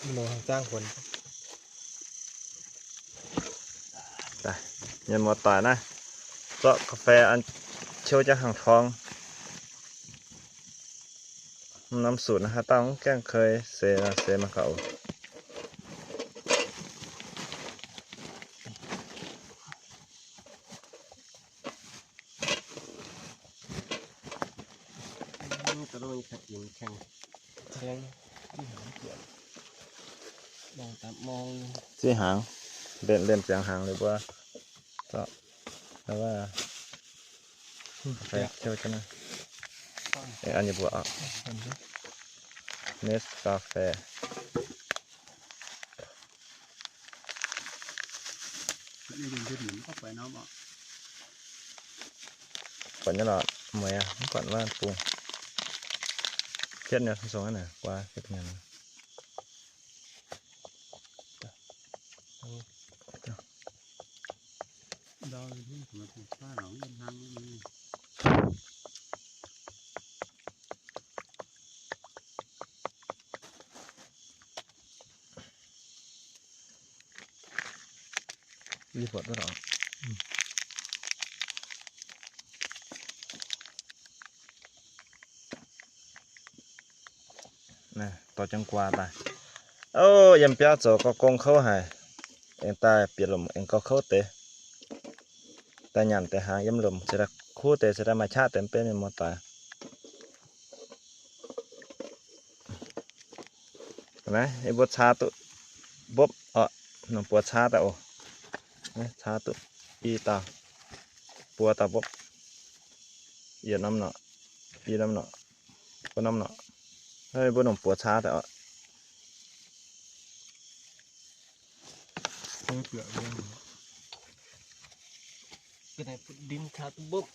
Mienh muoz-doic naaiv, zorqv ga'fei an ciouv jienv hangx torng. Norm sutc naaiv haaix dauh mv gaengh kei seix, seix mangc gaax oc. Ziex hnaangx, liemh, liemh ziangx hnaangx liuz mbuo zorqv, an yie mbuo oc. Nescafe. Buatc nyei lorqc, mueiz aqv, mv buatc wuov bung. Hietv nyei, zong aqv naaic, guaa hietv nyei. Dorh jienv guaa daaih. Ov, yiem biauv zoux gauh gong kouv haic. Aengx daaih bieqc lomc aengx gauh kouv deix. Daaih nyanc deix hnaangx yiem lomc se daaih kuv deix, se daaih maaih qaqv deix mv bei mienh muoz-doic. Naaiv yie mbuo caa duqv mbopv oc, nongc buoz caa daaih oc. Naaiv caa duqv i dauh, buoz dauh mbopv. Yietc norm norqc, i norm norqc, buo norm norqc. Naaiv mbuo nongc buoz caa daaih oc. Ndin caa duqv mbopv.